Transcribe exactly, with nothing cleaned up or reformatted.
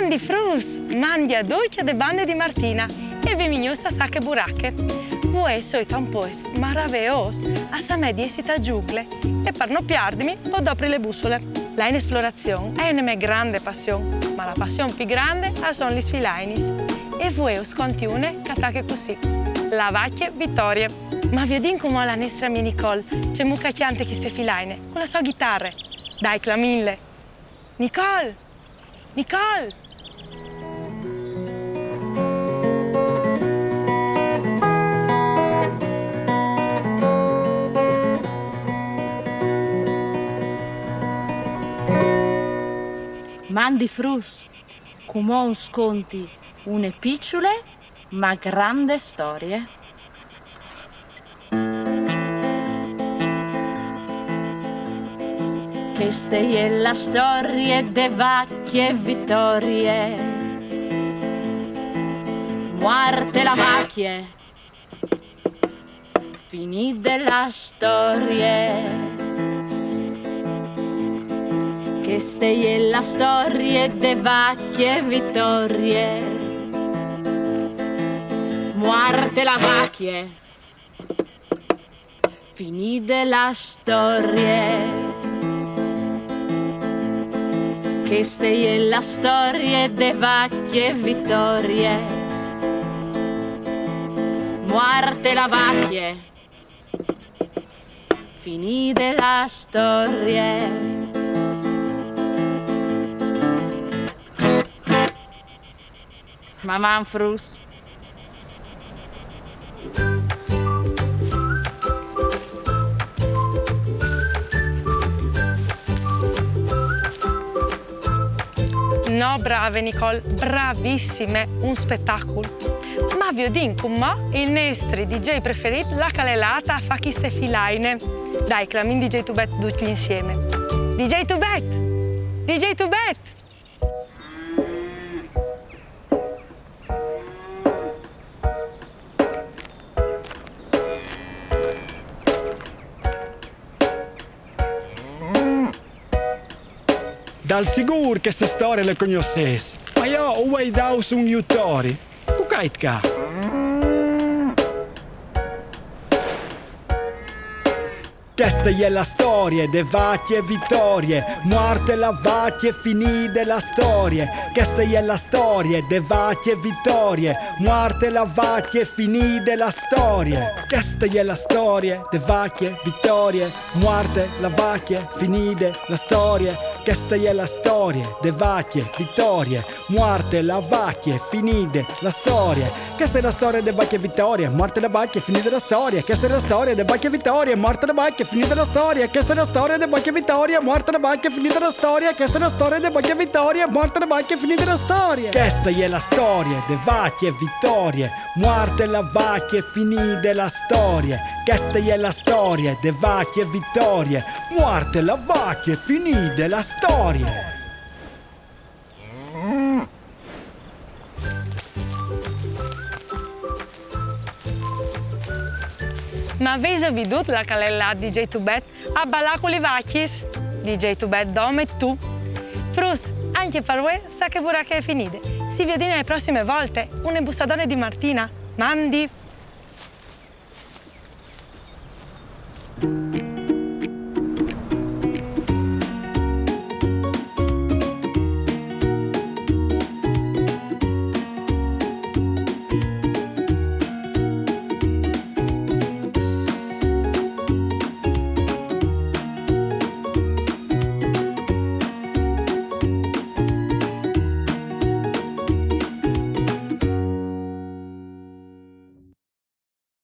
Mandi fruts, mandi a ducj de bande di Martina e benvignûts a Sache Burache. Vuê soi ta un puest maraveôs, a somee di jessi ta jungle, e par no pierdimi, o dopri la bussole. La inesplorazion e je une mê grande passion, ma la passion plui grande a son lis filainis. E vuê us conti une che e tache cussì: la vacje Vitorie. Ma viodìn cumò la nestre amie Nicole, cemût che e cjante cheste filaine, cu la sô ghitare. Dai, clamìnle! Nicole! Nicole! Mandi fruts, cumò us conti une piçule ma grande storie. Cheste e je la storie de vacje Vitorie. Muarte la vacje, finide la storie. Cheste e je la storie de vacje Vitorie. Muarte la vacje, finide la storie. Cheste e je la storie de vacje Vitorie. Muarte la vacje, finide la storie. Maman fruts. No, brave Nicole, bravissime, un spetacul. Ma viodìn cumò il nestri D J preferît, là che al è lât a fâ cheste filaine. Dai, clamìn D J Tubet ducj insiemi. D J Tubet! D J Tubet! Dal sigûr cheste storie le cognossês, ma jo o vuei dâus un jutori. Cucait ca. Cheste e je la storie de vacje Vitorie, muarte la vacje, finide la storie. Cheste e je la storie de vacje Vitorie, muarte la vacje, finide la storie. Cheste e je la storie de vacje Vitorie, muarte la vacje, finide la storie. Cheste e je la storie de vacje Vitorie, muarte la vacje, finide la storie. Cheste e je la storie de vacje Vitorie, muarte la vacje, finide la storie. Cheste e je la storie de vacje Vitorie, muarte la vacje, finide la storie. Cheste e je la storie de vacje Vitorie, muarte la vacje, finide la storie. Cheste e je la storie de vacje Vitorie, muarte la vacje, finide la storie. Cheste e je la storie de vacje Vitorie, muarte la vacje, finide la storie. Cheste e je la storie de vacje Vitorie, muarte la vacje, finide la storie. Ma vêso viodût là che al è lât D J Tubet a balâ cu lis vacjis? D J Tubet, dome tu. Fruts, ancje par vuê Sache Burache e je finide. Si viodìn ae prossime volte, une bussadone di Martina. Mandi!